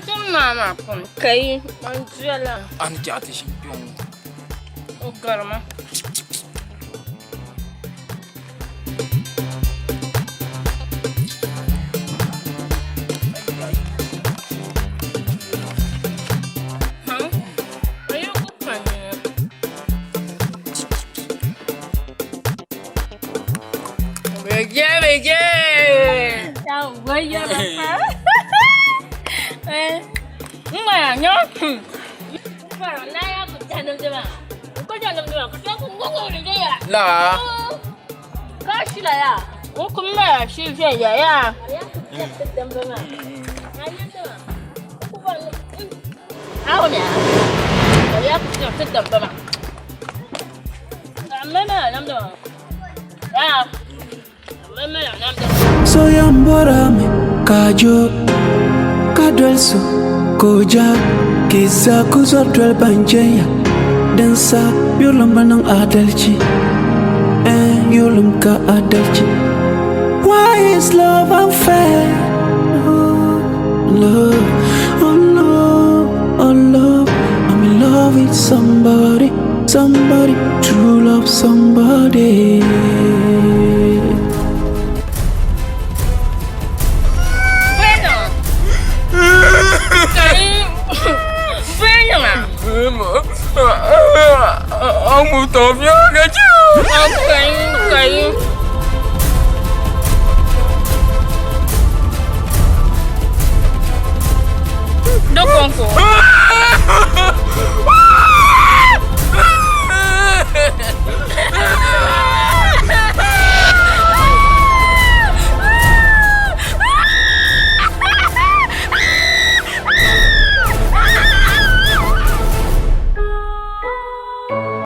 N tum naa maa pun kai man dola. A ni chaɣ ti ʒini kpe ŋɔ. O garima. Bege bege. La. Soyamborami kajo kadolso koja kisa kuzor dol banjeya dansa yurlim banan adalci eh yurlim ka adalci. Why is love unfair? Oh, love, oh love, oh love. I'm in love with somebody, somebody, true love, somebody.